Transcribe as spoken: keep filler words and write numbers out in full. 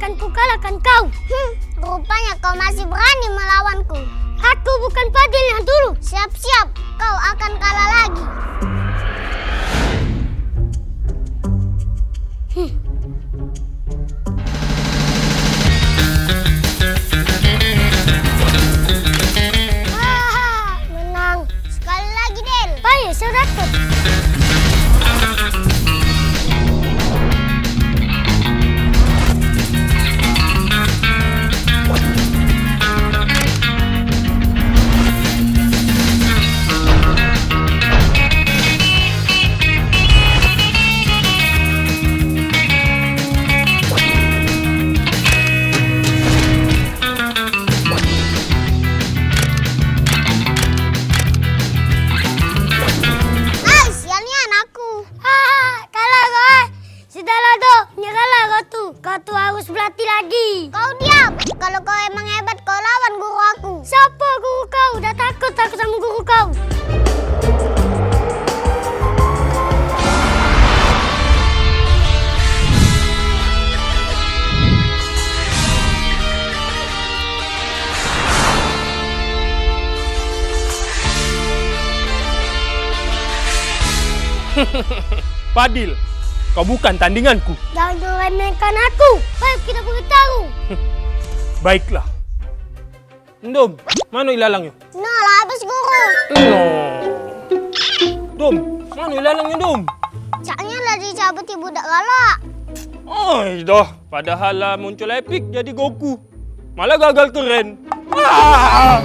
Akan ku kalahkan kau. Hmm, rupanya kau masih berani melawanku. Aku bukan Fadil yang dulu. Siap-siap, kau akan kalah lagi. Hmm. Haha, menang. Sekali lagi, Del. Payo, sudah tuh. Ai, sial nian aku. Haha, kalah kau, eh. Sudahlah, Dok. Nyerahlah kau tu. Kau tu harus berlatih lagi. Kau diam. Kalau kau emang hebat, kau lawan guru aku. Siapa guru kau? Dah takut aku sama guru kau. Padil, kau bukan tandinganku. Jangan remehkan aku. Baik, kita bertarung. Baiklah. Ndom, mano ilalangnyo? Nah, lah habis guru. Ndom, mano ilalangnyo, Ndom? Caknyo lah dicabut ibu dak galak. Oi, dah. Padahal lah muncul epic jadi Goku. Malah gagal keren. Ah!